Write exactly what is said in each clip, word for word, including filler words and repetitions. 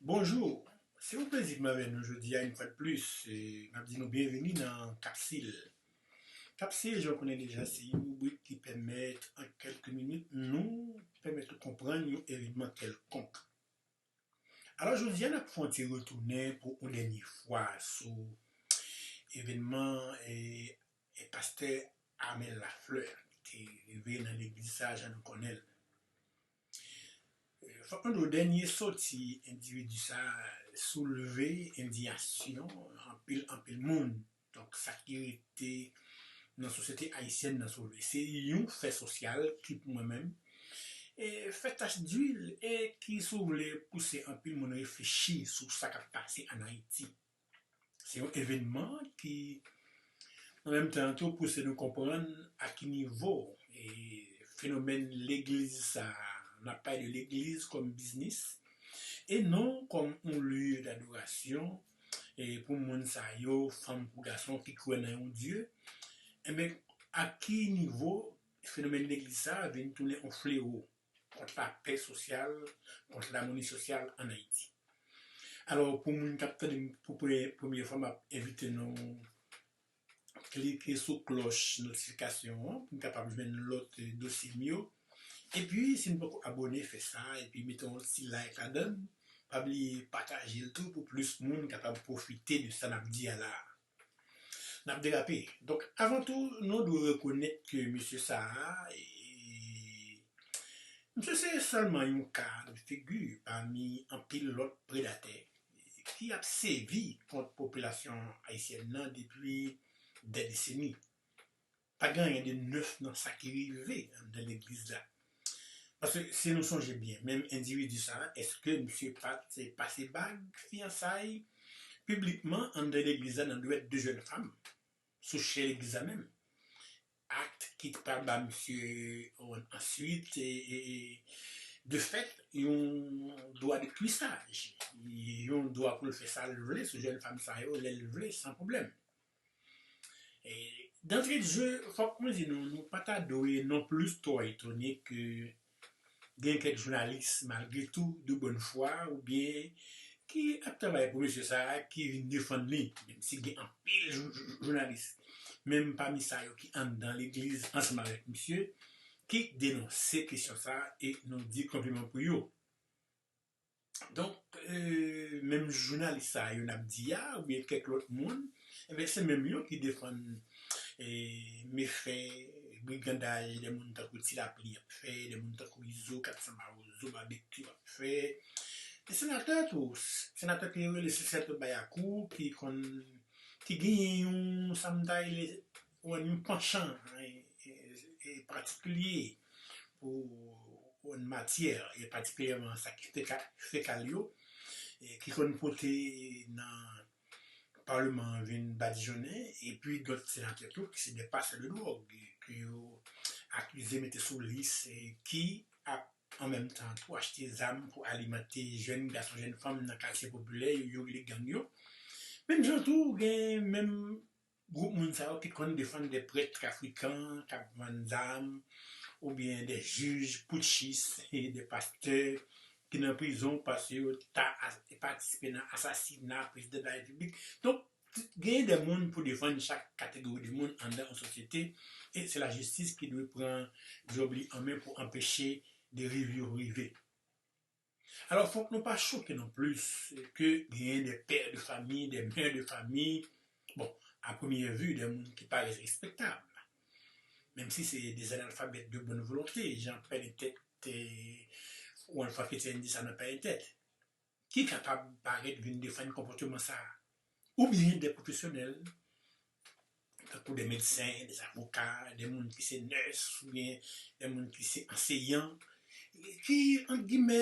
Bonjou, se yon plezi pou m avè nou jodi a yon fwa de plis. E, m ap di nou byenveni nan Kapsil. Kapsil, jan w konnen deja, se yon ribrik ki pèmèt, an kèlke minit, nou pèmèt ou konprann yon evènman kèlkonk. Alò, jodi a, n ap fè yon ti retounen pou yon dènye fwa sou evènman e, e pastè Armel Lafleur ki te rive nan legliz sa a, jan nou konnen l. Fòk nou di w, dènye soti endividi sa a soulve endiyasyon anpil, anpil moun. Donk, sa ki rete nan sosyete ayisyèn nan soulve. Se yon fè sosyal ki, pou mwen menm, e fè tach dwil e ki, si w vle, pouse anpil moun reflechi sou sa k ap pase ann Ayiti. Se yon evènman ki, an menm tan tou, pouse nou konprann a ki nivo e fenomèn legliz sa a, n ap pale de legliz kòm biznis, e non kòm yon lye dadorasyon e pou moun sa yo, fanm kou gason ki kwè nan yon Dye, enben, a ki nivo fenomèn legliz sa a vin tounen yon flewo kont lapè sosyal, kont lamoni sosyal ann Ayiti. Alò, pou moun k ap tande m pou pre- premye fwa, m ap envite nou klike sou klòch notifikasyon an pou n kapab jwenn lòt, eh, dosye m yo. Epi, si n poko abòne, fè sa, epi mete yon ti like ladan l. Pa bliye pataje l tou pou plis moun kapab pwofite de sa n ap di a la a. N ap derape. Donk, avan tou, nou dwe rekonèt ke mesye sa a, e, misye se sèlman yon ka de figi pami anpil lòt predatè ki ap sèvi kont popilasyon ayisyèn nan depi dè deseni. Pa gen anyen de nèf nan sa ki rive anndan legliz la. Paske si nou sonje byen, menm endividi sa a, èske misye pa t pase bag fiyansay piblikman anndan legliz la nan dwèt de jèn fanm sou chè legliz la menm? Akt ki pral ba misye answit, e, e, e, de fèt, yon dwa de kwisaj, yon dwa pou l fè sa l vle sou jèn fanm sa yo lè l vle, san pwoblèm. E, d'entrée de jeu, fòk mwen di nou, nou pa ta dwe non plis twò etone ke gen kèk jounalis, malgre tou, de bonne foi, oubyen ki ap travay pou mesye sa a, ki vin defann li, menm si gen anpil jou- jou- jounalis, menm pami sa yo ki anndan legliz ansanm avèk misye, ki denonse kesyon sa a e nou di konpliman pou yo. Donk, e, menm jounalis sa yo n ap di a, oubyen kèk lòt moun, enben, se menm yo ki defann, e, mefè, brigandaj, de moun tankou Ti Lapli ap fè, de moun tankou Izo, kat san Mawozo, Babekyou ap fè. E senatè tou, senatè ki rele Sylvestre Bayakou, ki konn, ki genyen yon, sa m ta rele, yon panchan, e, e, e, patikilye pou yon matyè, e patikilyèman sa ki feka- fekal yo, e ki konn pote nan Palman an vin badijonnen, epi dòt senatè tou, ki se de pasè de dwòg, ke yo akize mete sou lis, e ki ap an menm tan tou achte zam pou alimante jèn gason, jèn fanm nan katye popilè yo, yo rele gang yo. Menm jan tou, gen menm gwoup moun sa yo ki konn defann de prèt trafikan k ap vann zam, oubyen de jij poutchis, e de pastè ki nan prizon paske yo ta as- patisipe nan asasina prezidan de la repiblik. Donk, genyen de moun pou defann chak kategori de moun anndan yon sosyete, e se lajistis ki dwe pran djòb li an men pou anpeche deriv yo rive. Alò, fòk nou pa choke non plis ke genyen de pè de fami, de mè de fami, bon, a premye vi, de moun ki parèt respektab. Menm si se de zanalfabèt de bòn volonte, jan pè de tèt, e, ou an fwa kretyen di sa nan pè de tèt, ki kapab parèt vin defann konpòtman sa a. Oubyen de pwofesyonèl, tankou de medsen, de avoka, de moun ki se nès, oubyen de moun ki se anseyan, ki, ant gimè,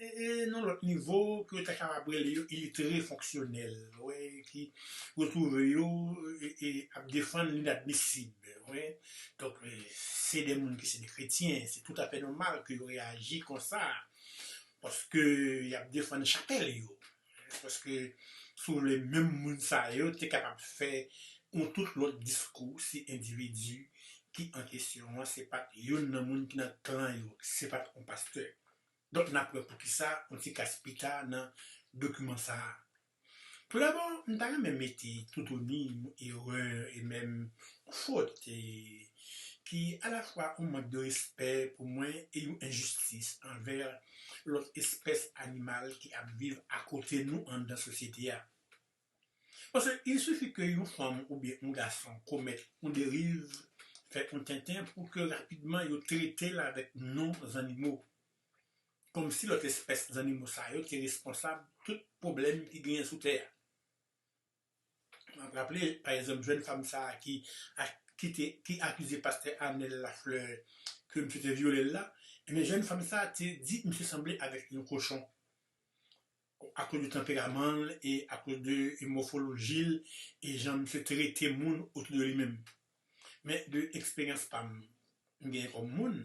e, e, nan lòt nivo, ke yo ta kapab rele yo ilitre fonksyonèl, wè, ki retwouve yo, e, e, ap defann linadmisib, wè. Donk, e, se de moun ki se de kretyen, se toutafè nòmal ke yo reyaji konsa, paske y ap defann chapèl yo. Paske, si w vle, menm moun sa yo te kapab fè yon tout lòt diskou si endividi ki an kesyon an se pa t youn nan moun ki nan klan yo, se pa t yon pastè. Donk, n ap wè poukisa, yon ti kas pita, nan dokiman sa a. Toudabò, m ta renmen mete toutouni yon erè e menm yon fot e ki alafwa yon mank de respè pou mwen e yon enjistis anvè lòt espès animal ki ap viv akote nou anndan sosyete a. Paske il sifi ke yon fanm oubyen yon gason komèt yon deriv, fè yon tenten pou ke rapidman yo trete l avèk non zannimo. Kòmsi lòt espès zannimo sa yo te responsab tout pwoblèm ki genyen sou tè a. M ap raple, pa egzanp, jèn fanm sa a ki, a, ki te, ki akize pastè Arnel Lafleur ke misye te vyole l la, ebyen, jèn fanm sa a te di misye sanble avèk yon kochon. Akoz de tanperaman l e akoz de mòfoloji l e jan misye trete moun otou de li menm. Men de eksperyans pa m, m genyen kòm moun,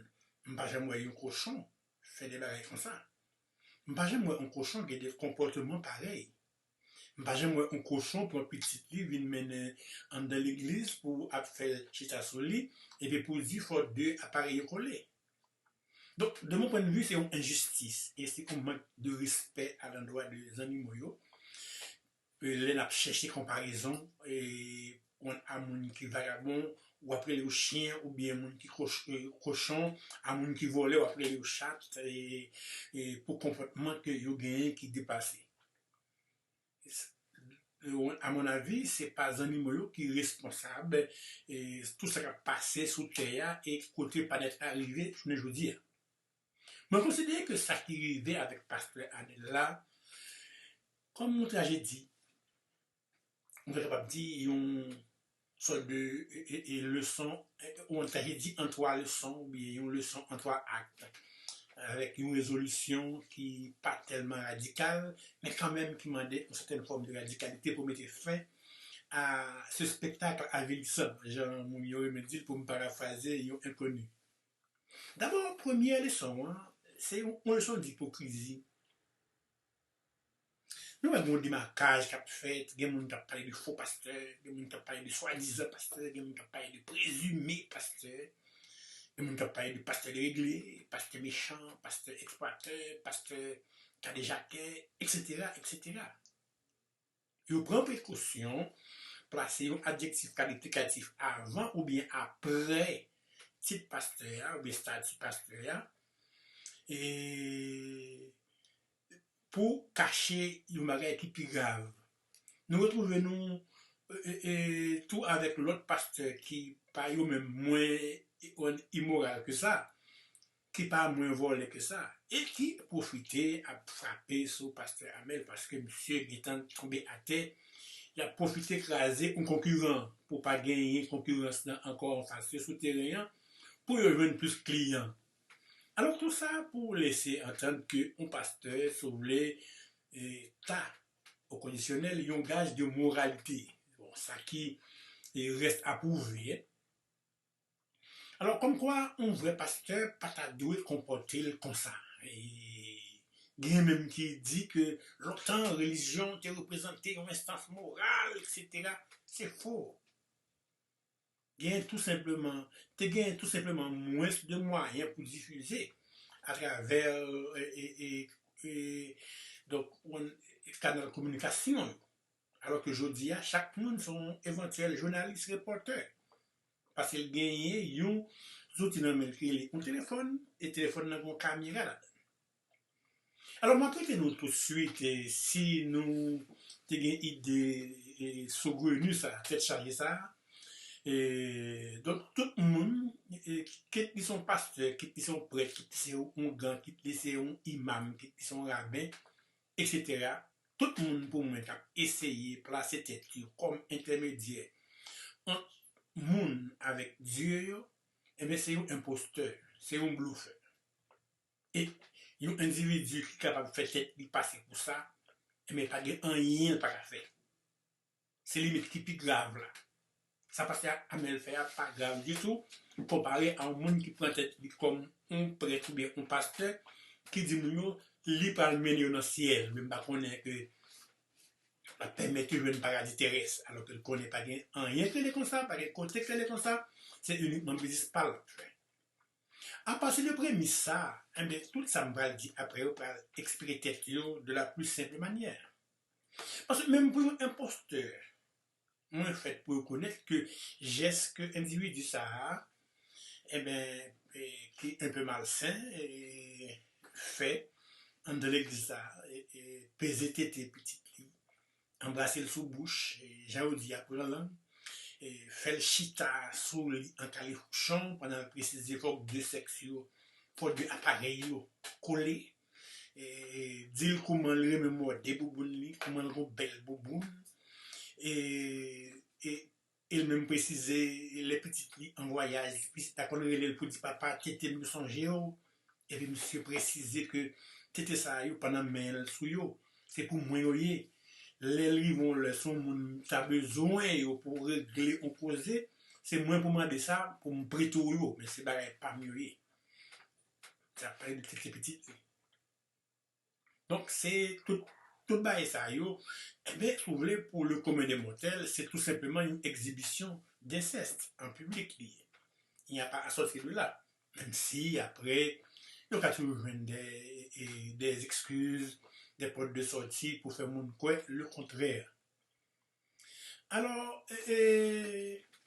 m pa janm wè yon kochon fè de bagay konsa. M pa janm wè yon kochon gen de konpòtman parèy. M pa janm wè yon kochon pran pitit li vin mennen anndan legliz pou ap fè l chita sou li, epi pou di fò de aparèy yo kole. Donk, de mon pwen de vi, se yon enjistis e se yon mank de respè alandwa de zannimo yo. E lè n ap chèche konparezon, e, a moun ki vagabon, w ap rele yo chen, oubyen moun ki koch-, e, kochon, a moun ki vòlè, w ap rele yo chat, e, e pou konpòtman ke yo genyen ki deplase. A mon avi, se pa zannimo yo ki responsab, e, tout sa k ap pase sou tè a e kote planèt la rive jounen jodi a. Mwen konsidere ke sa ki rive avèk pastè Arnel la, kòm yon trajedi, mwen ta kapab di yon sòt de, e, e, e leson, e, ou yon trajedi an twa leson, oubyen yon leson an twa ak, avèk yon rezolisyon ki pa tèlman radikal, men kanmenm ki mande yon sètèn fòm de radikalite pou mete fen a ce spectacle avilissant, jan moun yo renmen di l, pou m parafraze yon enkoni. Dabò, premyè leson an, se yon, yon leson dipokrizi. Nou wè gen yon demakaj k ap fèt, gen moun k ap pale de fo pastè, gen moun k ap pale de swadizan pastè, gen moun k ap pale de prezime pastè, gen moun k ap pale de pastè deregle, pastè mechan, pastè eksplwatè, pastè kadejakè, etsetera, etsetera. Yo pran prekosyon plase yon adjektif kalifikatif avan oubyen apre tit pastè a oubyen stati pastè a, e, pou kache yon bagay ki pi grav. Nou retwouve nou, e, e, e, tou avèk lòt pastè ki pa yo menm mwen imoral ke sa, ki pa mwen vòlè ke sa, e ki pwofite ap frape sou pastè Arnel paske misye gentan tonbe atè, y ap pwofite kraze yon konkiran pou pa genyen konkirans lan ankò anfas yo sou teren an, pou yo jwenn plis kliyan. Alò, tou sa pou lese antann ke yon pastè, si w vle, e, ta, o kondisyonèl, yon gaj de moralite. Bon, sa ki, e, rès a pwouve, en. Alò, kòmkwa yon vrè pastè pa ta dwe konpòte l konsa. E, gen menm ki di ke lontan, relijyon te reprezante yon enstans moral, etsetera. Se fo. Gen tou senpleman, te gen tou senpleman mwens de mwayen pou difize atravè, e, e, e, e, donk, yon kanal kominikasyon yo. Alò ke jodi a, chak moun se yon evantyèl jounalis, repòtè. Paske l genyen yon zouti nan men l ki rele yon telefòn, e telefòn nan gen yon kamera ladan l. Alò, m ap rete nou toutswit, e, si nou te gen ide, e, sogrenu sa, tèt chaje sa, e, donk, tout moun, e, kit li se yon pastè, kit li se yon prèt, kit li se yon ougan, kit li se yon imam, kit li se yon raben, etsetera, tout moun pou mwen k ap eseye plase tèt yo kòm entèmedyè ant moun avèk Dye yo, ebyen, se yon enpostè, se yon blofè. E yon endividi ki kapab fè tèt li pase pou sa, ebyen, pa gen anyen l pa ka fè. Se limit ki pi grav la. Sa pastè Arnel fè a pa grav ditou, konpare a yon moun ki pran tèt li kòm yon prèt oubyen yon pastè, ki di moun yo, li pral mennen yo nan syèl, men m pa konnen ke l ap pèmèt yo jwenn paradi terès, alò ke l konnen pa gen anyen k rele konsa, pa gen kote k rele konsa, se inikman biznis pa l l ap fè. Apati de premis sa, enben, tout sa m pral di apre yo pral eksplike tèt yo de la plus simple manière. Paske menm pou yon enpostè, mwen fèt pou rekonèt ke jès ke endividi sa a, enben, e, ki enpe malsen, e, fè anndan legliz la, e, e, peze tete pitit li, anbrase l sou bouch, e, jan yo di a, pran lang, e, fè l chita sou li an kalifouchon pandan l presize fòk de sèks yo, fòk de aparèy yo kole, e, di l kouman l renmen mòde bouboun li, kouman l gon bèl bouboun, e, e, e l menm presize lè pitit li an vwayaj, pitit la konn rele l pou di, "Papa, tete m yo sonje w." Epi misye presize ke tete sa yo pa nan men l sou yo. Se pou mwen yo ye. Lè l rive yon lè, si yon moun ta bezwen yo pou regle yon koze, se mwen pou mande sa, pou m prete w yo, men se bagay pa m yo ye. Sa pale de tete pitit li. Donk, se tout, tout bagay sa yo, enben, si w vle, pour le commun des mortels, se tou senpleman yon egzibisyon d'ensèst an piblik li ye. Il n'y a pas à sortir de là. Menm si, apre, yo ka toujou jwenn de, e, des excuses, des portes de sortie pou fè moun kwè le contraire. Alò, e, e,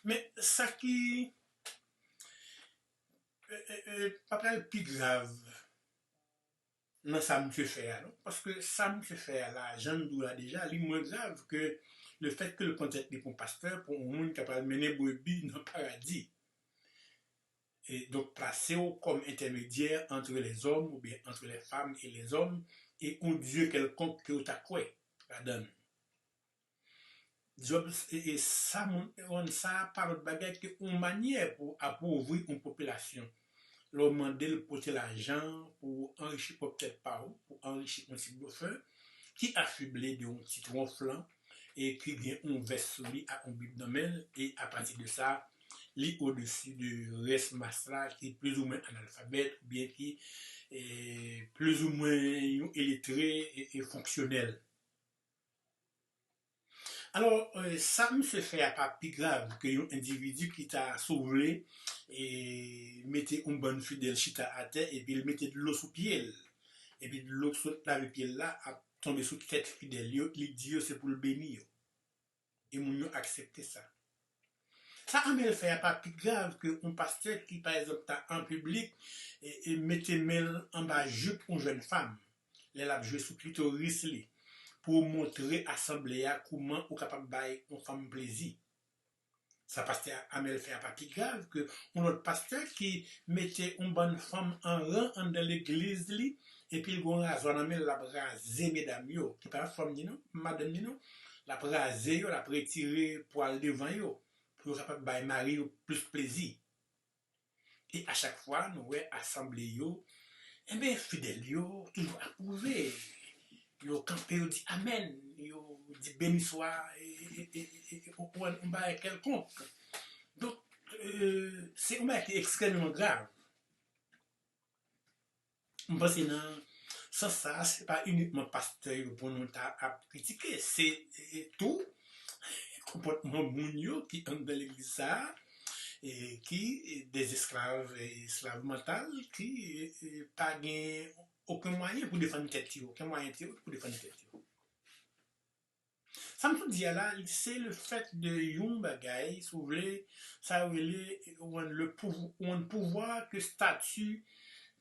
men sa ki, e, e, e, pa pral pi grav nan sa misye fè a, non. Paske sa misye fè a la, jan m di w la deja, li mwens grav ke le fèt ke l pran tèt li pou pastè, pou yon moun k ap al mennen brebi nan paradi. E donk, plase w kòm entèmedyè entre les hommes ou bien entre les femmes et les hommes, e yon dye kèlkonk ke w ta kwè ladan l. Djòb, e, e sa moun, e, sa pa lòt bagay ke yon manyè pou apovri yon popilasyon. Lè w mande l pote lajan pou anrichi pwòp tèt pa w, pou anrichi yon ti blofè ki afible de yon ti twonflan e ki gen yon vès sou li ak yon bib nan men l, e apati de sa, li odesi de rès mas la ki plizoumwen analfabèt oubyen ki, e, plizoumwen yon iletre e, e fonksyonèl. Alò, e, sa misye fè a pa pi grav ke yon endividi ki ta, si w vle, e, mete yon bann fidèl chita atè epi l mete dlo sou pye l. Epi dlo sot lave pye l la ap tonbe sou tèt fidèl yo, li di yo se pou l beni yo. E moun yo aksepte sa. Sa Amel fè a pa pi grav ke yon pastè ki, pa egzanp, ta an piblik e, e mete men l anba jip yon jèn fanm, lè l ap jwe sou klitoris li, pou montre asanble a kouman ou kapab bay yon fanm plezi. Sa pastè Amel fè a pa pi grav ke yon lòt pastè ki mete yon bann fanm an ran anndan legliz li, epi l gen yon razwa nan men l, l ap raze medam yo, ki pa fanm ni non, madanm ni non, l ap raze yo, l ap retire pwal devan yo, pou yo kapab bay mari yo plis plezi. E a chak fwa, nou wè asanble yo, enben, fidèl yo toujou apwouve. Yo kanpe, yo di amèn, yo di beniswa, e, e, e, e, e, ou konprann, yon bagay kèlkonk. Donk, e, se yon bagay ki ekstrèmman grav. M panse nan sans sa a, se pa inikman pastè yo pou nou ta ap kritike, se, e, tou konpòtman moun yo ki anndan legliz sa a, e, ki, e, des esclaves, e, esklav mantal, ki, e, e, pa gen okenn mwayen pou defann tèt yo, okenn mwayen teyorik pou defann tèt yo. Sa m sot di a la, se le fèt de yon bagay, si w vle, sa yo rele, on, le pouv-, on pouvoir ke stati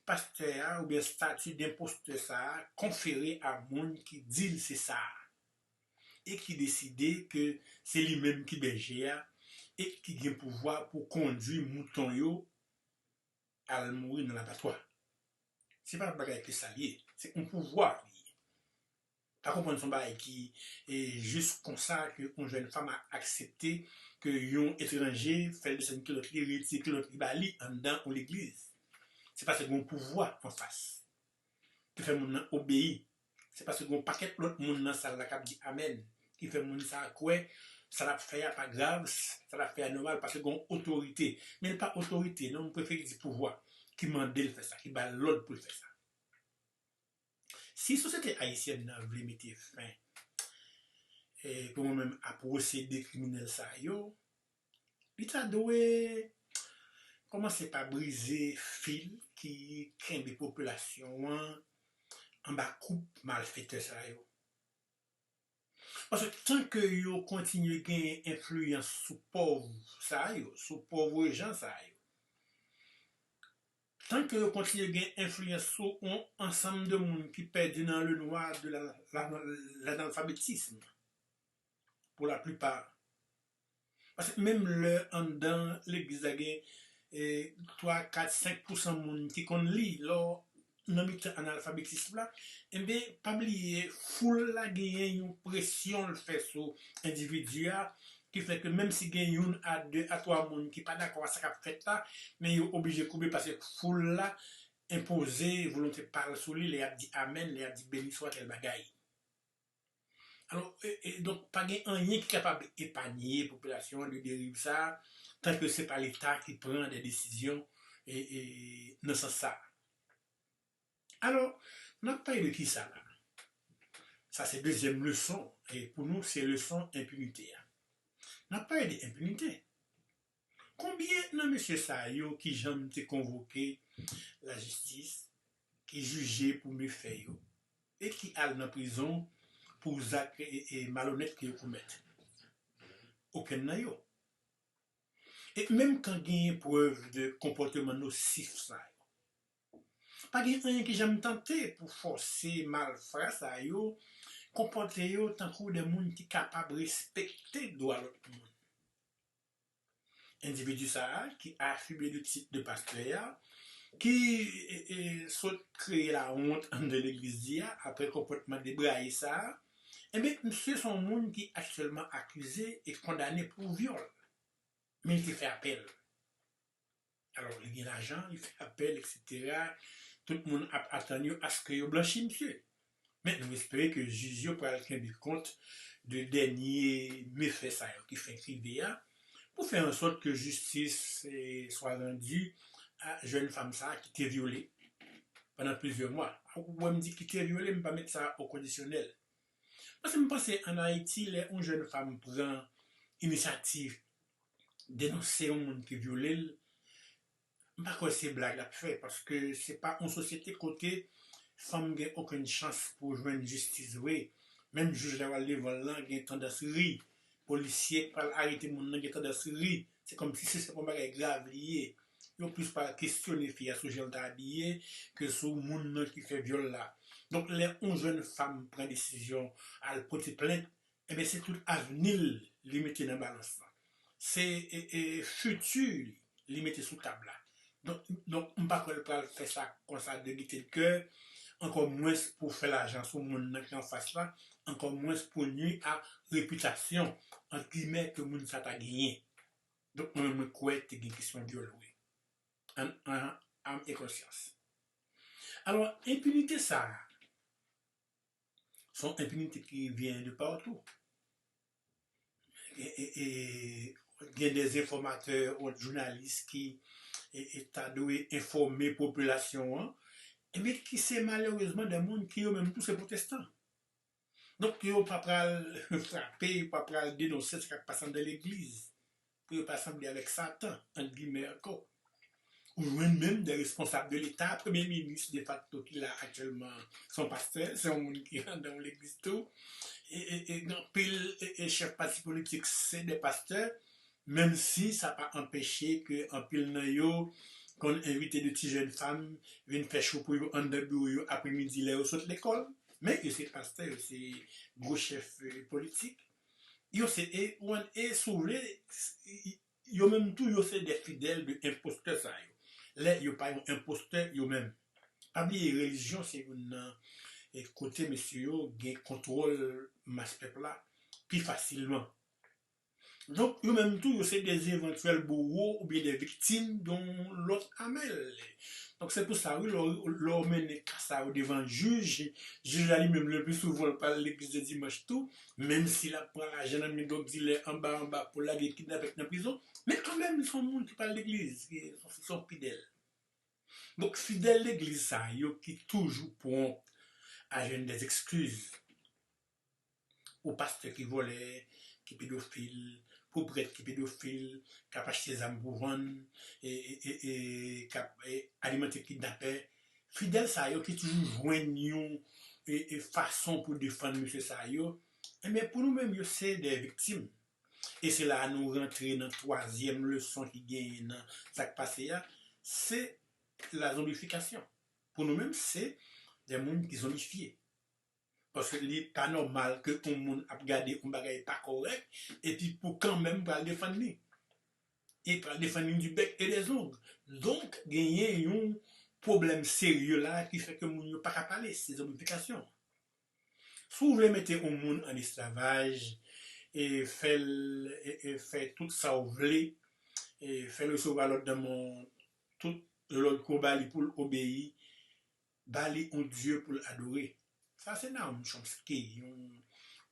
pastè a oubyen stati denpostè sa a konfere a moun ki di l se sa a, e ki deside ke se li menm ki bèje a, e ki gen pouvwa pou kondui mouton yo al mouri nan labatwa. Se pa bagay ke sa l ye. Se yon pouvwa li ye. Pa konprann se yon bagay ki, e, jis konsa ke yon jèn fanm a aksepte ke yon etranje fè l desann kilòt li, retire kilòt li ba li anndan yon legliz. Se paske gen yon pouvwa anfas ki fè moun nan obeyi. Se paske gen yon pakèt lòt moun nan sal la k ap di amèn, ki fè moun sa a kwè sa l ap fè a pa grav, sa l ap fè a nòmal, paske gen yon otorite. Men l pa otorite, non, m prefere di pouvwa ki mande l fè sa, ki ba l lòd pou l fè sa. Si sosyete ayisyèn nan vle mete fen, e, pou mwen menm, a pwosede kriminèl sa yo, li ta dwe kòmanse pa brize fil ki kenbe popilasyon an anba koup malfetè sa yo. Paske tan ke yo kontinye genyen enfliyans sou pòv sa yo, sou pòv jan sa yo, tan ke yo kontinye gen enfliyans sou yon ansanm de moun ki pèdi nan le nwa de la, la, lanalfabetism, pou la plipa. Paske menm lè anndan legliz la gen e, twa, kat, senk pousan moun ki konn li, lè w nan mitan analfabetism la, enben, pa bliye, foul la genyen yon presyon l fè sou endividi a, ki fè ke menm si gen youn a de a twa moun ki pa dakò a sa k ap fèt la, men yo oblije koube paske foul la enpoze volonte pa l sou li, lè y ap di amèn, lè y ap di beni swa tèl bagay. Alò, e, e, donk, pa gen anyen ki kapab epanye popilasyon an de deriv sa a, tanke se pa Leta ki pran de desizyon e, e, nan sans sa a. Alò, n ap pale de kisa la? Sa se dezyèm leson, e pou nou, se leson enpinite a. N ap pale de enpinite. Konbyen nan mesye sa yo ki janm te konvoke lajistis, ki jije pou mefè yo, e ki al nan prizon pou zak e, e, malonèt ke yo komèt? Okenn nan yo. E menm kan genyen prèv de konpòteman nosif sa yo, pa gen anyen ki janm tante pou fòse malfra sa yo konpòte yo tankou de moun ki kapab respekte dwa lòt moun. Endividi sa a, ki afible de tit de pastè a, ki e, e, sot kreye lawont anndan legliz li a, apre konpòtman debraye sa a, enben, misye se yon moun ki aktyèlman akize e kondane pou vyòl. Men li te fè apèl. Alò, li gen lajan, li fè apèl, etsetera. Tout moun ap atann yo aske yo blanchi misye. Men nou espere ke jij yo pral kenbe kont de dènye mefè sa yo ki fenk rive a, pou fè an sòt ke jistis e, swa randi a jèn fanm sa a ki te vyole pandan plizyè mwa. Ou wè m di ki te vyole, m pa met sa o kondisyonèl. Paske m panse ann Ayiti, lè yon jèn fanm pran inisyativ denonse yon moun ki vyole l, m pa kwè se blag l ap fè, paske se pa yon sosyete kote fanm gen okenn chans pou jwenn jistis vre. Menm jij la pral devan l lan gen tandans ri. Polisye k pral arete moun nan gen tandans ri. Se kòmsi se, se pa yon bagay grav li ye. Yo plis pral kesyone fi a sou jan l ta abiye ke sou moun nan ki fè vyòl la. Donk, lè yon jèn fanm pran desizyon al pote plent, enben, se tout avni l li mete nan balans lan. Se e, e, fiti li li mete sou tab la. Donk, donk, m pa kwè l pral fè sa konsa de gete de kè, ankò mwens pou fè lajan sou moun nan ki anfas la, ankò mwens pou nwi a repitasyon, ant gimè, ke moun sa ta genyen. Donk, mwen menm, mwen kwè te gen kesyon vyòl, wi. An, an, an, e konsyans. Alò, enpinite sa a, se yon enpinite ki vyen de patou. E, e, e, gen de enfòmatè ou jounalis ki e, e, ta dwe enfòme popilasyon an, enben ki se malerezman de moun ki yo menm tou se pwotestan. Donk yo pa pral frape, yo pa pral denonse sa k ap pase anndan legliz, pou yo pa sanble avèk Satan, ant gimè ankò. Ou jwenn menm de responsab de Leta, premye minis defakto ki la aktyèlman, se yon pastè, se yon moun ki anndan yon legliz tou. E, e, e, gen anpil e, e, chèf pati politik, se de pastè, menm si sa pa anpeche ke anpil nan yo konn envite de ti jèn fanm vin fè cho pou yo anndan biwo yo apremidi lè yo sot lekòl. Men yo se pastè, yo se gwo chèf e, politik. Yo se, e, ou konn, e, si w vle, yo menm tou, yo se de fidèl de enpostè sa yo. Lè yo pa yon enpostè, yo menm. Pa bliye, relijyon se youn nan e, kote mesye yo gen kontwòl mas pèp la pi fasilman. Donk, yo menm tou, yo se de evantyèl bowo oubyen de viktim de yon lòt amèl. Donk, se pou sa, wi, lè w, lè w mennen ka sa yo devan jij, jij la li menm, le pli souvan, l pral legliz de dimanch tou, menm si l ap pran lajan nan men dwòg dilè anba anba pou lage kidnapè nan prizon, men kanmenm, li se yon moun ki pral legliz, li se yon fidèl. Donk, fidèl legliz sa yo ki toujou pwonp a jwenn de ekskiz. Ou pastè ki vòlè, ki pedofil, pou prèt ki pedofil, k ap achte zam pou vann, e, e, e, e, k ap e, alimante kidnapè. Fidèl sa yo ki toujou jwenn yon e, e, fason pou defann mesye sa yo, enben, pou nou menm, yo se de viktim. E se la a nou rantre nan twazyèm leson ki genyen nan sa k pase a, se la zonbifikasyon. Pou nou menm, se de moun ki zonbifye. Paske li pa nòmal ke yon moun ap gade yon bagay pa kòrèk, epi pou kanmenm pral defann li. E pral defann li du bec et des ongles. Donk, genyen yon pwoblèm serye la ki fè ke moun yo pa ka pale, se zonbifikasyon. Si w vle mete yon moun an esklavaj, e fè l e, e fè tout sa w vle, e fè l resevwa lòd nan men w, tout lòd ke w ba li pou l obeyi, ba li yon dye pou l adore. Sa se Noam Chomsky, yon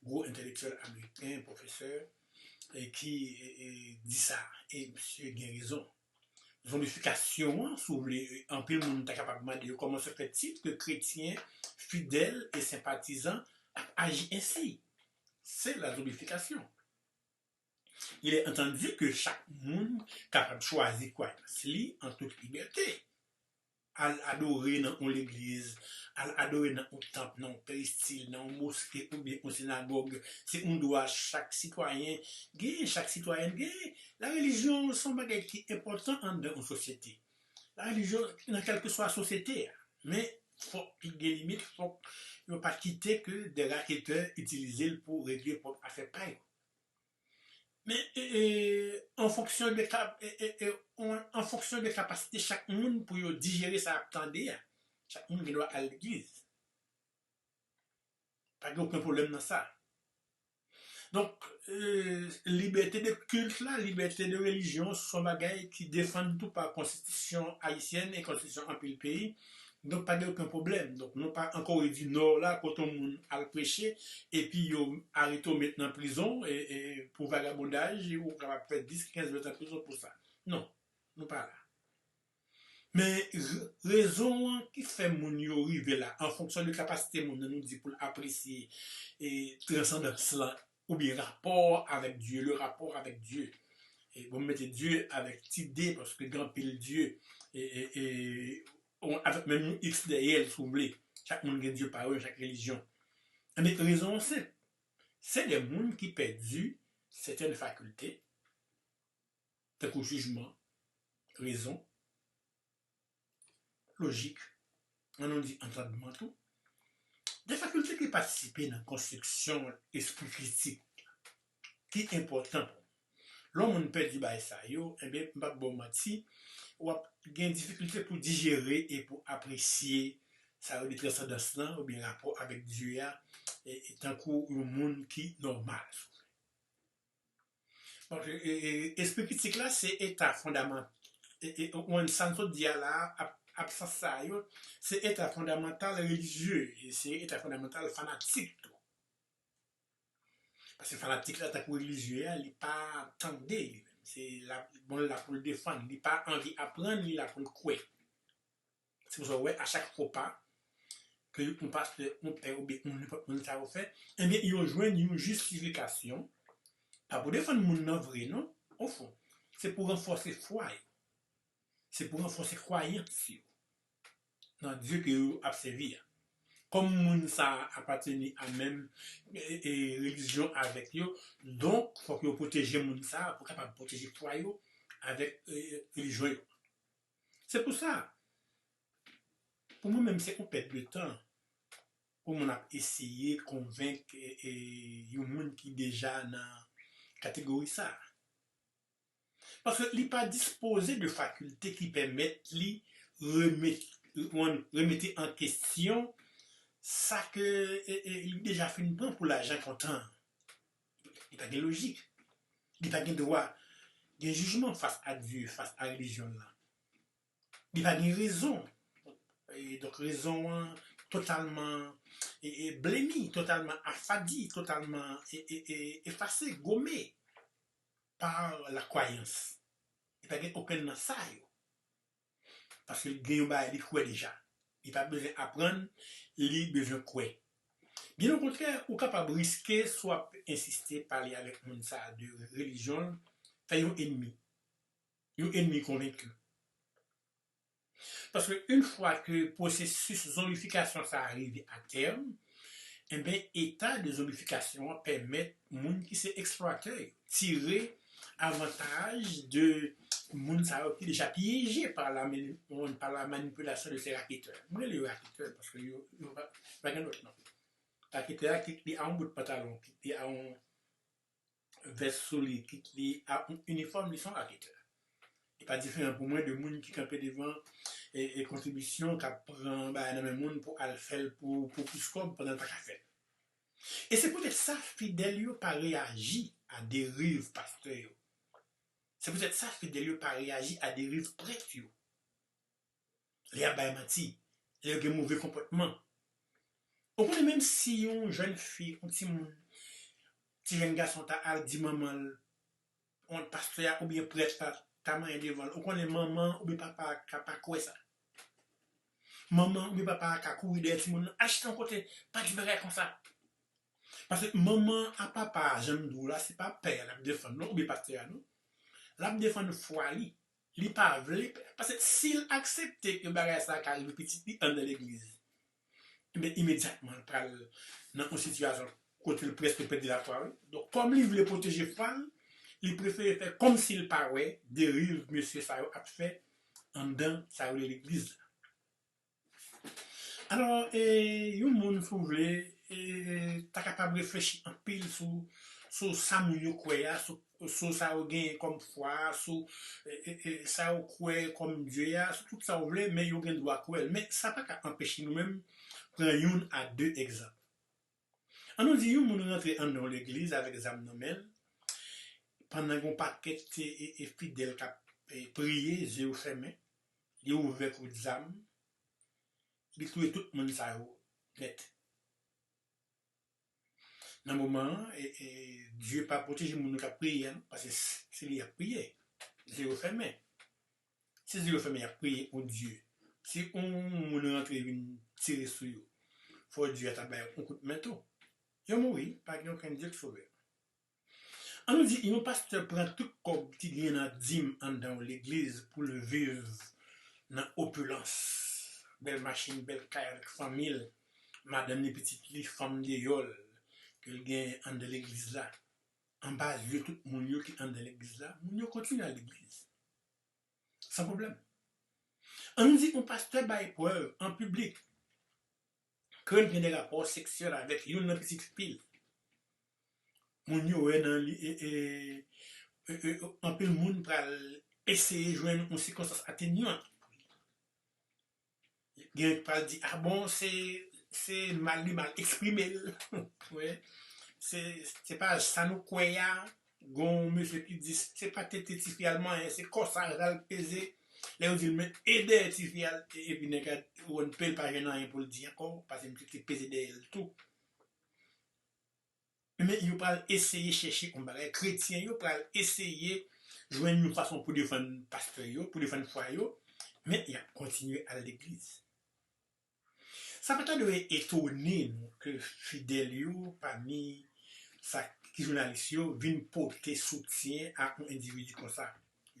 gwo entèlektyèl ameriken, pwofesè, e ki e, e, di sa, e misye gen rezon. Zonbifikasyon an, si w vle, anpil moun ta kapab mande yo comment se fait-il que kretyen, fidèl e senpatizan ap aji ensi. Se la zonbifikasyon. Il est entendu que chak moun kapab chwazi kwayans li an tout libète. Al adore nan yon legliz, al adore nan yon tanp, nan yon peristil, nan yon moske oubyen yon sinagòg, se yon dwa chak sitwayen genyen, chak sitwayèn genyen. La relijyon se yon bagay ki enpòtan anndan yon sosyete. La relijyon nan kèlkeswa sosyete a. Men fòk li gen limit, fòk yo pa kite ke de raketè itilize l pou regle pwòp afè pa yo. Men e, e, an fonksyon de ka, e, e, e, an, an fonksyon de kapasite chak moun pou yo dijere sa y ap tande a, chak moun gen dwa al legliz. Pa gen okenn pwoblèm nan sa. Donk, e, libète de kilt la, libète de relijyon, se yon bagay ki defann tou pa konstitisyon ayisyèn e konstitisyon anpil peyi. Donk, pa gen okenn pwoblèm. Donk, nou pa an Kore di Nò la, kote yon moun al preche, epi yo arete w, met nan prizon, e, e, pou vagabondaj, ou kapab fè dis, kenz, ven tan prizon pou sa. Non, nou pa la. Men r-, rezon an ki fè moun yo rive la, an fonksyon de kapasite moun nan, nou di pou l apresye e, transandans lan, oubyen rapò avèk Dye, le rapport avec Dieu. E, bon, m mete Dye avèk ti d, paske gen anpil Dye, e, e, e, on, avèk menm yon X dèyè l, si w vle. Chak moun gen Dye pa yo, chak relijyon. Men rezon an senp. Se de moun ki pèdi sètèn fakilte, tankou jijman, rezon, lojik, ann nou di antandman tou, de fakilte ki patisipe nan konstriksyon lespri kritik ki enpòtan pou nou. Lè yon moun pèdi bagay sa yo, enben, m p ap ba w manti, w ap gen difikilte pou dijere e pou apresye sa yo di transandans lan oubyen rapò avèk Dye a, e, e tankou yon moun ki nòmal. Paske, e, e, espri kritik la, se eta fondaman-, e, e, ou konprann sa m sot di a la, ab-, absans sa yo, se eta fondamantal relijye, e se eta fondamantal fanatik tou. Paske fanatik la, tankou relijye a, li pa tande li menm. Se la, bon, l la pou l defann, li pa anvi aprann, li la pou l kwè. Se pou sa w wè, a chak repa ke yon pastè, yon pè oubyen yon nenpòt moun sa yo fè, ebyen, yo jwenn yon jistifikasyon, pa pou defann moun nan vre, non, ofon. Se pou ranfòse fwa yo. Se pou ranfòse kwayans yo nan Dye ke yo ap sèvi a. Kòm moun sa a apateni a menm, e, e, relijyon avèk yo, donk, fòk yo pwoteje moun sa a pou kapab pwoteje fwa yo avèk, e, relijyon yo. Se pou sa, pou mwen menm, se yon pèt de tan pou moun ap eseye konvenk, e, e, yon moun ki deja nan kategori sa a. Paske li pa dispoze de fakilte ki pèmèt li remet-, remete an kesyon sa ke, e, e, li deja fin pran pou lajan kontan. Li pa gen lojik. Li pa gen dwa gen jijman fas a Dye, fas a relijyon l lan. Li pa gen rezon. E donk, rezon an totalman, e, e, blemi, totalman afadi, totalman, e, e, e, efase, gome pa la kwayans. Li pa gen okenn nan sa yo. Paske li gen yon bagay li kwè deja. Li pa bezwen aprann, li bezwen kwè. Byen okontrè, ou kapab riske, si w ap ensiste pale avèk moun sa a de relijyon l, fè yon enmi. Yon enmi konvenki. Paske yon fwa ke pwosesis zonbifikasyon sa a rive a tèm, enben, eta de zonbifikasyon an pèmèt moun ki se eksplwatè yo tire avantaj de moun sa yo ki deja pyeje pa la, pa la manipilasyon de se raketè. Mwen rele yo raketè paske yo, yo pa, pa gen lòt non. Raketè a, kit li a yon bout pantalon, kit li a yon vès sou li, kit li a yon inifòm, li se yon raketè. Li pa diferan pou mwen de moun ki kanpe devan e, e kontribisyon, k ap pran bagay nan men moun pou al fè l pou, pou plis kòb pandan l pa ka fè l. E se poutèt sa, fidèl yo pa reyaji a deriv pastè yo. Se poutèt sa, fidèl yo pa reyaji a deriv prèt yo. Lè y ap bay manti, lè yo gen move konpòtman. Ou konnen menm si yon jèn fi, yon timoun, ti jèn gason ta al di manman l, yon pastè a oubyen prèt la ta manyen devan l, ou konnen manman oubyen papa a ka pa kwè sa. Manman oubyen papa a ka kouri dèyè timoun nan, al chita yon kote, pa di bagay konsa. Paske manman a papa a, jan m di w la, se pa pè a l ap defann non, oubyen pastè a non. L ap defann fwa li. Li pa vle, paske si l aksepte ke bagay sa a ka rive pitit li anndan legliz, enben, imedyatman, l pral nan yon sitiyasyon kote l prèske pèdi lafwa, wi. Donk, kòm li vle pwoteje fwa l, li prefere fè kòmsi l pa wè deriv mesye sa yo ap fè anndan sa yo rele legliz la. Alò, e, yon moun, si w vle, e, ta kapab reflechi anpil sou, sou sa moun yo kwè a, sou, sou sa yo genyen kòm fwa a, sou, e, e, e, sa yo kwè kòm Dye a, sou tout sa w vle, men yo gen dwa kwè l. Men sa pa ka anpeche nou menm pran youn a de egzanp. An nou di yon moun rantre anndan yon legliz avèk zam nan men l, pandan gen yon pakèt e, e, e fidèl k ap e, priye, zye yo fèmen, li ouvè kout zam, li touye tout moun sa yo nèt. Nan moman an, e, e, Dye pa pwoteje moun yo k ap priye a, non, paske s-, se li y ap priye. Zye yo fèmen. Si zye yo fèmen, y ap priye yon Dye. Si yon moun rantre vin tire sou yo, fò Dye a ta bay yon kout men tou. Yo mouri, pa gen okenn Dye k sove. An nou di, yon pastè pran tout kòb ki genyen nan dim anndan yon legliz pou l viv nan opilans. Bèl machin, bèl kay avèk fanmi l, madanm li, pitit li, fanm deyò l, ke l genyen anndan legliz la. Anba zye tout moun yo ki anndan legliz la, moun yo kontinye al legliz. San pwoblèm. An nou di yon pastè bay prèv an piblik ke l gen de rapò seksyèl avèk youn nan pitit fi l. Moun yo wè nan li, e, e, e, e, anpil moun pral eseye jwenn yon sikonstans atenyant. Gen k pral di, a bon, se, se mal li mal eksprime l. Wi. Se, se pa sa nou kwè a. Gon mesye ki di, se pa tete tifi a l manyen, se kò sa l peze. Lè yo di l, men e dèyè tifi a l, e, epi nèg la wè l pe l pa jwenn anyen pou l di ankò, paske misye te peze dèyè l tou. Men yo pral eseye chèche yon bagay. Kretyen yo pral eseye jwenn yon fason pou defann pastè yo, pou defann fwa yo, men y ap kontinye al legliz. Sa pa ta dwe etone nou ke fidèl yo, pami sa ki jounalis yo, vin pote soutyen a yon endividi konsa.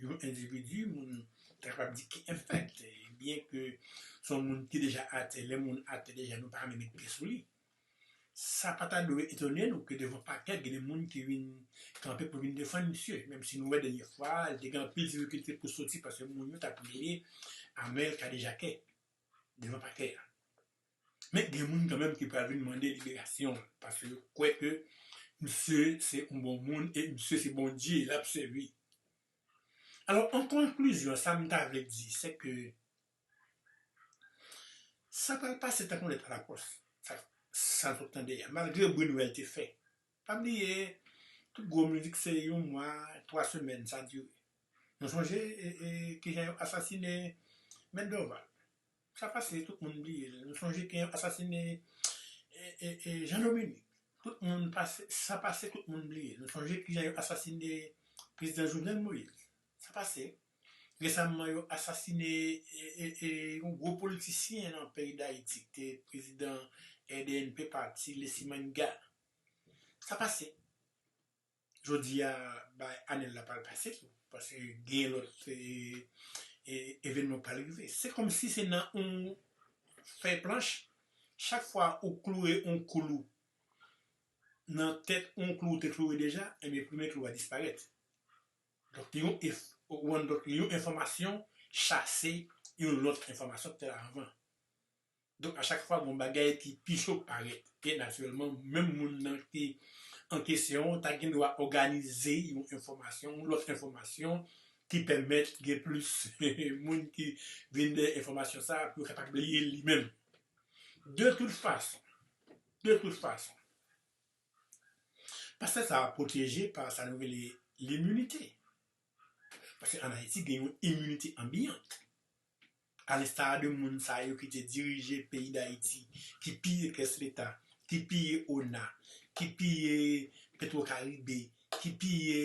Yon endividi, moun ta kapab di ki enfèkte, byen ke se yon moun ki deja atè, lè moun atè deja, nou pa ka menm met pye sou li. Sa pa ta dwe etone nou ke devan pakè, gen de moun ki vin kanpe pou vin defann misye, menm si nou wè dènye fwa, li te gen anpil difikilte pou soti paske moun yo t ap rele Amèl kadejakè devan pakè a. Men gen moun kanmenm ki pral vin mande liberasyon l, paske yo kwè ke misye se yon bon moun e misye se Bondye l ap sèvi. Alò, an konklizyon, sa m ta vle di, se ke sa pral pase tankou lèt alapòs, sa, sa n sot tande a, malgre bri nwè l te fè. Pa bliye, tout gwo mizik se yon mwa, twa semèn sa dire. Nou sonje, e, e, kijan yo asasine Mèt Dorval. Sa pase, tout moun bliye l. Nou sonje kijan yo asasine, e, e, e, Jean Dominique. Tout moun pase, sa pase, tout moun bliye l. Nou sonje kijan yo asasine prezidan Jovenel Moïse. Sa pase. Resaman, yo asasine, e, e, e, yon gwo politisyen nan peyi Dayiti, ki te prezidan R D N P Parti, Lesi Manga. Sa pase. Jodi a, bay Anèl la pral pase tou, paske gen lòt e, e, evènman pral rive. Se kòmsi se nan yon fèy planch, chak fwa ou kloure yon klou nan tèt yon klou ou te kloure deja, ebyen, premye klou a disparèt. Donk, yon, donk, yon enfòmasyon chase yon lòt enfòmasyon ki te la anvan. Donk, a chak fwa, gon bagay ki pi cho parèt. E natirèlman, menm moun nan ki an kesyon, ta gen dwa òganize yon enfòmasyon, yon lòt enfòmasyon ki pèmèt gen plis moun ki vin dèyè enfòmasyon sa a pou yo kapab li li menm. De tout fason, de tout fason, pastè sa a pwoteje pa sa nou rele liminite. Paske ann Ayiti, gen yon iminite anbiyant. Alensta de moun sa yo ki te dirije peyi Dayiti, ki piye kès leta, ki piye ona, ki piye Petwokaribe, ki piye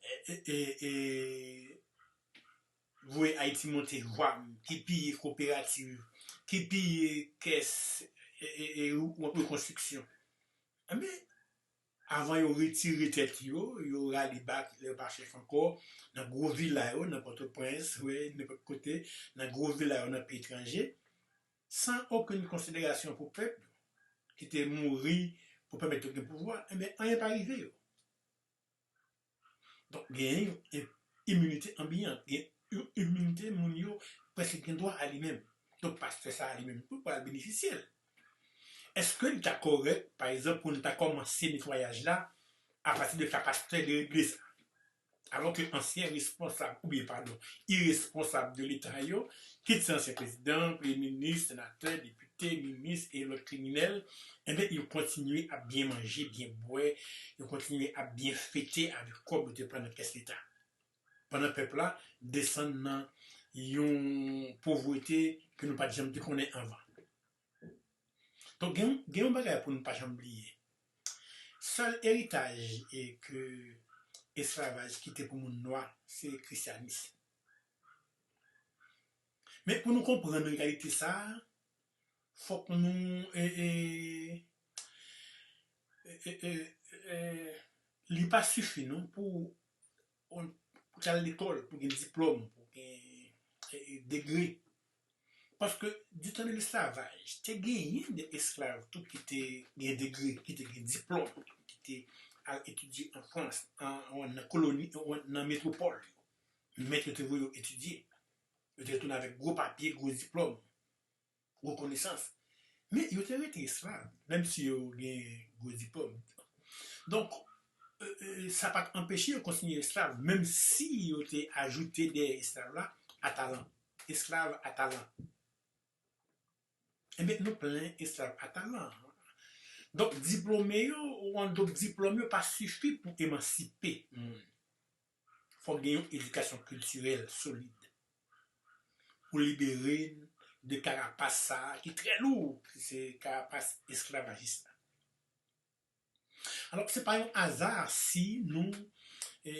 e, e, e, e, voye Ayiti monte, Wam, ki piye koperativ, ki piye kès e, e, e, rekonstriksyon. Enben, avan yo retire tèt yo, yo rale bak, yo pa chèf ankò, nan gwo vila yo, nan Pòtoprens, wi, nenpòt kote, nan gwo vila yo, nan peyi etranje, san okenn konsiderasyon pou pèp ki te mouri pou pèmèt yo gen pouvwa, enben, anyen pa rive yo. Donk, gen yon im- iminite anbiyant, gen yon iminite moun yo prèske gen dwa a li menm. Donk, pastè sa a li menm tou pral benefisye l. Èske li ta kòrèk, pa egzanp, pou nou ta kòmanse netwayaj la apati de ka pastè de regle sa? Alò ke ansyen responsab, oubyen, padon, iresponsab de leta yo, kit se ansyen prezidan, premye minis, senatè, depite, minis e lòt kriminèl, enben, yo kontinye ap byen manje, byen bwè, yo kontinye ap byen fete avèk kòb yo te pran nan kès leta. Pandan pèp la desann nan yon povrete ke nou pa t janm te konnen anvan. Donk, gen, gen yon bagay pou nou pa janm bliye. Sèl eritaj e ke esklavaj kite pou moun nwa, se krisyanis. Men pou nou konprann reyalite sa a, fòk nou e, e, e, e, e, e, li pa sifi non pou, pou t al lekòl, pou gen diplòm, pou gen e, e, degre. Paske, ditan de lesklavaj, te genyen de esklav tou ki te gen degre, ki te gen diplòm, ki te al etidye an Frans, an, an, nan koloni, an, nan metwopòl yo. Mèt yo te voye yo etidye. Yo te retounen avèk gwo papye, gwo diplòm, gwo konesans. Men yo te rete esklav, menm si yo gen gwo diplòm. Donk, e, e, sa pa t anpeche yo kontinye esklav, menm si yo te ajoute dèyè esklav la atalan. Esklav atalan. Enben, nou plen esklav atalan. Donk, diplome yo, ou an, donk, diplòm yo pa sifi pou emansipe moun. Fòk gen yon edikasyon kiltirèl solid pou libere n de karapas sa a ki trè lou, ki se karapas esklavajis la. Alò, se pa yon aza si nou e,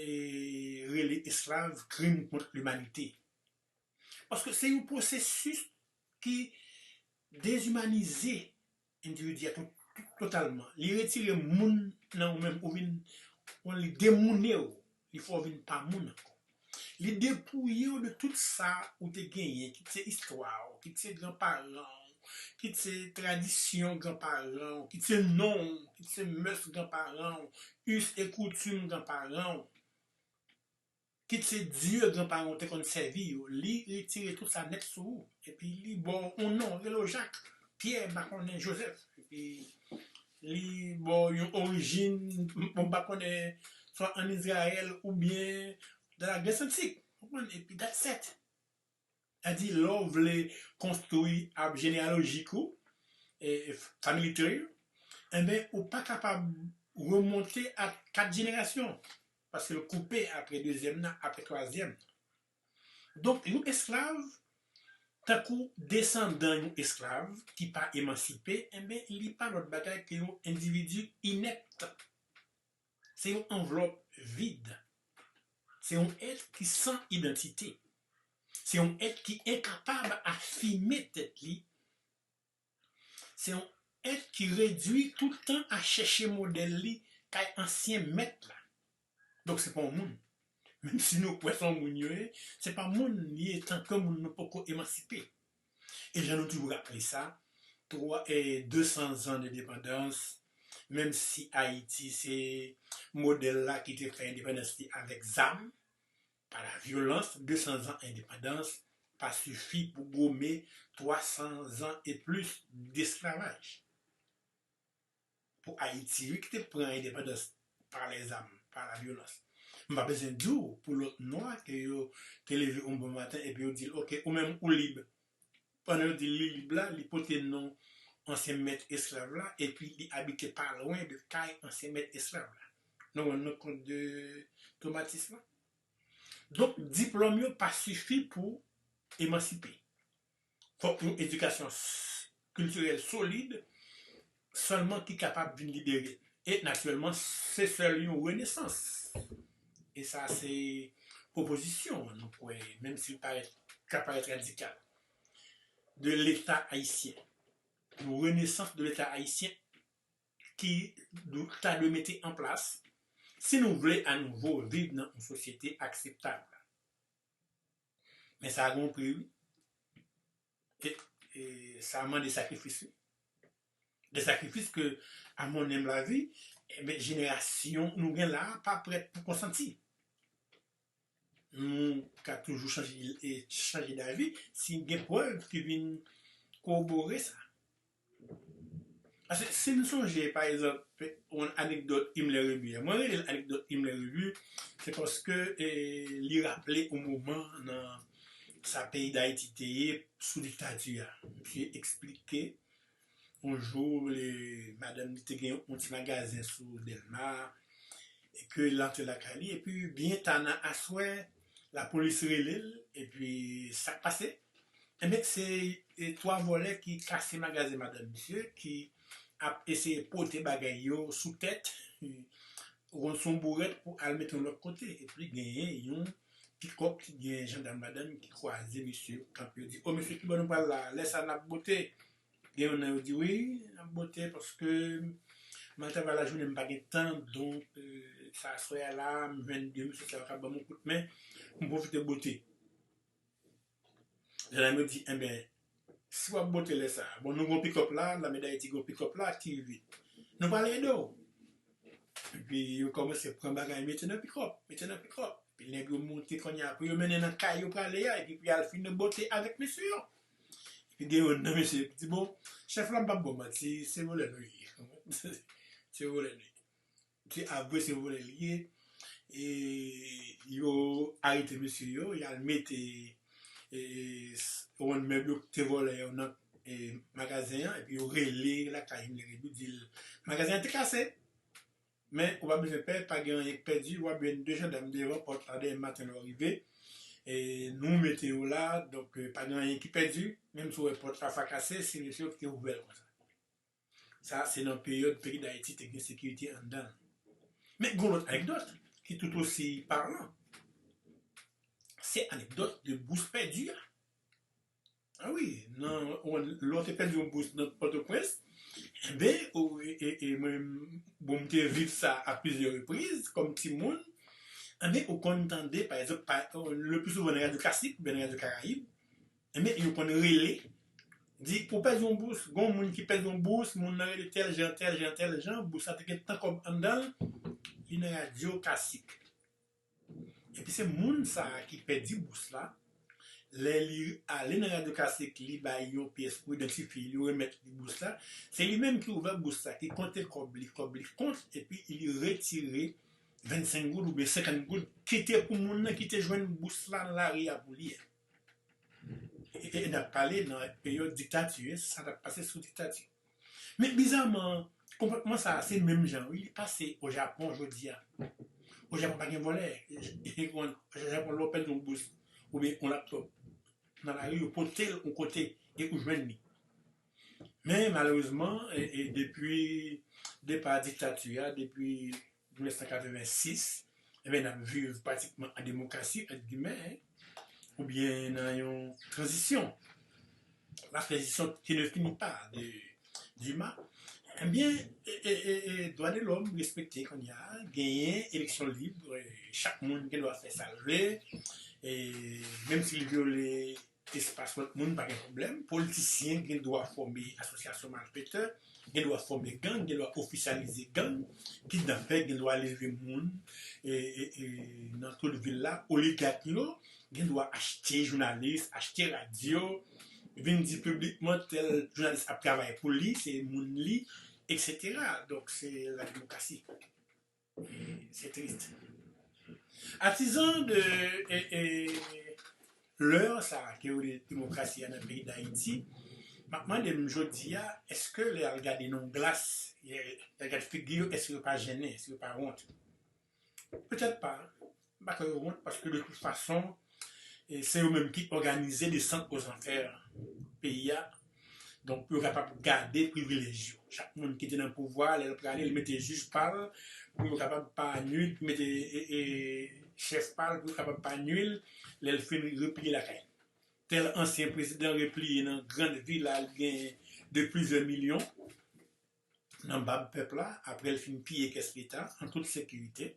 rele esklav krim kont limanite. Paske se yon pwosesis ki dezimanize endividi a to-, to-, totalman. Li retire moun nan ou menm, ou vin, ou li demoune w, li fè w vin pa moun ankò. Li depouye w de tout sa ou te genyen, kit se istwa w, kit se granparan w, kit se tradisyon granparan w, kit se non w, kit se mès granparan w, us e koutim granparan w, kit se dye granparan w te konn sèvi yo. Li retire tout sa nèt sou ou. Epi li ba w yon non, rele w Jak, Pyè, m pa konnen, Jozèf. Epi li ba w yon orijin, bon, m pa konnen, swa ann Izrayèl oubyen dans la Grèce antique. Konprann? Epi that's it. Sa di, lè w vle konstwi ab jeneyalojik ou, e, e, family tree, enben, ou pa kapab remonte a kat jenerasyon, paske l koupe apre dezyèm nan, apre twazyèm nan. Donk, yon esklav, tankou desandan yon esklav ki pa emansipe, enben, li pa lòt bagay ke yon endividi inèpt. Se yon anvlòp vid. Se yon èt ki san idantite. Se yon èt ki enkapab afime tèt li. Se yon èt ki redui tout tan a chèche modèl li kay ansyen mèt la. Donk, se pa yon moun. Menm si nou kwè se yon moun yo ye, se pa moun li ye, tanke moun nou poko emansipe. E jan nou toujou raple sa, twa, e, de san zan endepandans, menm si Ayiti se modèl la ki te fè endepandans li avèk zam, pa la vyolans, de san zan endepandans pa sifi pou gome twa san zan e plis desklavaj. Pou Ayiti, wi, ki te pran endepandans pa lèzam, pa la vyolans. M pa bezwen di w pou lòt nwa ke yo te leve yon bon maten epi yo di l, "Oke, ou menm ou lib." Pandan yo di l li lib la, li pote non ansyen mèt esklav la, epi li abite pa lwen de kay ansyen mèt esklav la. Nou rann nou kont de twomatis la? Donk, diplòm yo pa sifi pou emansipe. Fòk yon edikasyon s-, kiltirèl solid sèlman ki kapab vin libere l. E, natirèlman, se sèl yon renesans. E sa, se pwopozisyon an, nou kwè, menm si l parèt, ka parèt radikal, de Leta ayisyen. Yon renesans de Leta ayisyen ki dw-, ta dwe mete an plas si nou vle anouvo viv nan yon sosyete akseptab. Men sa gen yon pri, wi. E, e sa mande sakrifis, wi. De sakrifis ke, à mon humble avis, enben, jenerasyon nou gen la a pa prèt pou konsanti. Nou ka toujou chanje, e, chanje davi si gen prèv ki vin kowobore sa. Paske si n sonje, pa egzanp, yon anekdòt Himmler Rébu a, mwen rele l anekdòt Himmler Rébu, se paske, e, li raple yon moman nan sa peyi Dayiti te ye sou diktati a. Misye eksplike yon jou, le, madanm li te gen yon ti magazen sou Dèlma, e ke l antre lakay li, epi byen ta nan aswè, lapolis rele l, epi sa k pase? Enben, se, e, twa vòlè ki kase magazen madanm misye, ki ap eseye pote bagay yo sou tèt, e, yon son bourèt pou al mete yon lòt kote. Epi genyen yon pikòp ki gen jandam ladan l ki kwaze misye yo kanpe. Yo di, "O mesye, ki bò nou pral la? Lè sa n ap bote." Gen youn nan yo di, "Wi, n ap bote paske m al travay lajounen, m pa gen tan, donk, e, sa aswè a la, m jwenn de mesye sa yo k ap ban m yon kout men, m pwofite bote." Jandam yo di, "Enben, si w ap bote lè sa a, bon, nou gen yon pikòp la, Lame Dayiti gen yon pikòp la ki vide. Nou pral ede w." Epi yo kòmanse pran bagay, mete nan pikòp, mete nan pikòp. Epi nèg yo monte kounye a, pou yo mennen nan kay yo prale a, epi pou y al fin bote avèk mesye yo. Epi gen youn nan mesye ki di, "Bon, chèf la, m p ap ba w manti, se vòlè nou ye." Se vòlè nou ye. Se avwe, se vòlè li ye. E yo arete mesye yo, y al mete, e, s-, yon mèb yo te vòlè yo nan, e, magazen an, epi yo rele lakay Himmler Rébu, di l, "Magazen an te kase. Men ou pa bezwen pè, pa gen anyen k pèdi, w ap jwenn de jandam devan pòt la demen maten lè w rive. E nou mete yo la, donk, e, pa gen anyen ki pèdi, menm si w wè pòt la frakase, se mesye yo ki te ouvè l konsa." Sa, se nan peryòd peyi Dayiti te gen sekirite anndan l. Men gen yon lòt anekdòt ki tout osi palan. Se anekdòt de bous pèdi a. A wi, nan, lè w te pèdi yon bous nan Pòtoprens, enben, ou, e, e, e mwen, bon, m te viv sa a plizyè repriz kòm timoun. Enben, ou konn tande, pa egzanp, pa, le pli souvan nan radyo klasik oubyen nan radyo Karayib, enben, yo konn rele, di, "Ou pèdi yon bous, gen yon moun ki pèdi yon bous, moun nan rele tèl jan, tèl jan, tèl jan, bous la te gen tan kòb anndan l, li nan radyo klasik." Epi se moun sa a ki pèdi bous la, lè li ale nan radyo klasik, li bay yon pyès pou idantifye, li remèt li bous la, se li menm ki ouvè bous la, ki konte kòb li, kòb li kont, epi li retire vennsenk goud oubyen senkant goud, ki te pou moun nan ki te jwenn bous la nan lari a pou li a. E, e, e n ap pale nan peryòd diktati, sa t ap pase sou diktati. Men bizaman, konpòtman sa a, se menm jan, wi, li pase o Japon jodi a. O Japon pa gen vòlè. O Japon, lè w pèdi yon bous oubyen yon laptòp nan lari, yo pote l yon kote e ou jwenn li. Men malerezman, e, e depi depa diktati a, depi mil nèf san katreven sis, enben, n ap viv pratikman an demokrasi, ant gimè, oubyen nan yon tranzisyon. La transition qui ne finit pas de Dima, ebyen, e, e, e, e, dwa de lòm respekte kounye a, genyen eleksyon lib, e, chak moun gen dwa fè sa l vle, e, menm si l vyole espas lòt moun, pa gen pwoblèm. Politisyen gen dwa fòme asosyasyon malfetè, gen dwa fòme gang, gen dwa ofisyalize gang, kidnapè gen dwa leve moun e, e, e, nan tout vil la, oligak yo gen dwa achte jounalis, achte radyo, vin di piblikman tèl jounalis ap travay pou li, se moun li, et cetera. Donk, se la demokrasi. E se tris. Atizan de e, e, lè sa a ke yo rele demokrasi a nan peyi Dayiti, m ap mande m jodi a, èske lè y al gade nan glas, y al gade figi yo, èske yo pa jennen, èske yo pa wont? Petèt pa. M pa kwè yo wont paske de tout fason, e se yo menm ki òganize desant ozanfè peyi a. Donk, pou yo kapab gade privilèj yo. Chak moun ki te nan pouvwa, lè l prale, li mete jij pa l, pou yo kapab pa nui l, li mete e, e, chèf pa l, pou yo kapab pa nui l, lè l fin repliye lakay. Tèl ansyen prezidan repliye nan grann vil la, li genyen de plizyè milyon nan bab pèp la, apre l fin piye kès leta, an tout sekirite,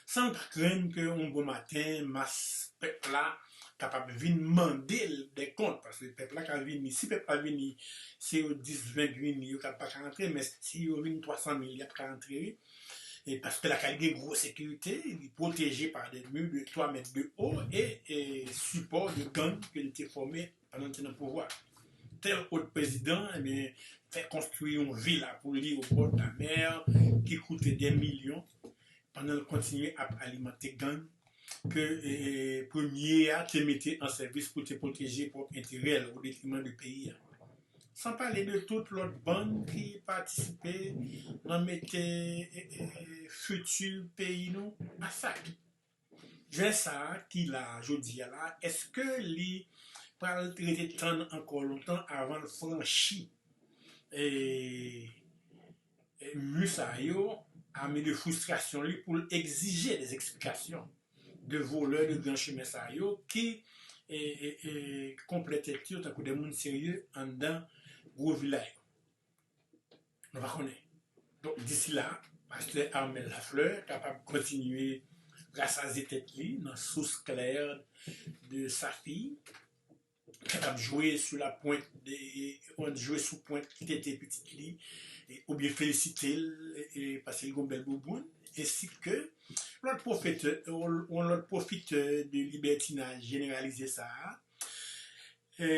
san l pa krenn ke yon bon maten, mas pèp la kapab vin mande l dè kont, paske pèp la ka vini, si pèp la vini, se yo dis, ven k vini, yo ka pa ka antre, men si yo vin twa san mil, y ap ka antre, wi. E paske lakay gen gwo sekirite, li pwoteje pa de mi de twa mèt de o e, e sipò de gang ke li te fòme pandan l te nan pouvwa. Tèl ot prezidan, ebyen, fè konstwi yon vila pou li obò de la mè ki koute dè milyon, pandan l kontinye ap alimante gang ke, e, premye a te mete an sèvis pou te pwoteje pwòp enterè l o detriman de peyi a. San pale de tout lòt bann ki patisipe nan mete, e, e, fiti peyi nou a sak. Jwè sa a ki la jodi a la, èske li pral rete tann ankò lontan avan l franchi, e, e, mi sa yo, ame de fristrasyon li pou l egzije dè eksplikasyon de volè de gran chimen sa yo ki, e, e, e, konplè tèt yo tankou de moun serye anndan gwo vila yo. Nou pa konnen. Donk, disi la, pastè Armel Lafleur kapab kontinye rasaze tèt li nan sous klè de sa fi, kapab jwe sou la pwent de, jwe sou pwent tete pitit li, e, oubyen felisite l, e, e, paske l gon bèl bouboun, ensi ke lòt pwofitè, yon lòt pwofitè de libètinaj jeneralize sa a, e,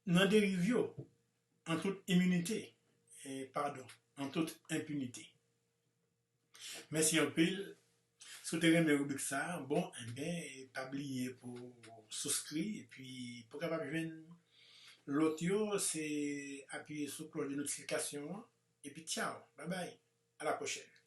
nan deriv yo, an tout iminite, e, padon, an tout enpinite. Mèsi anpil. Si w te renmen ribrik sa a, bon, enben, pa bliye pou souskri, epi pou kapab jwenn lòt yo, se apiye sou klòch de notifikasyon an, epi tchaw, babay, a la pwochèn.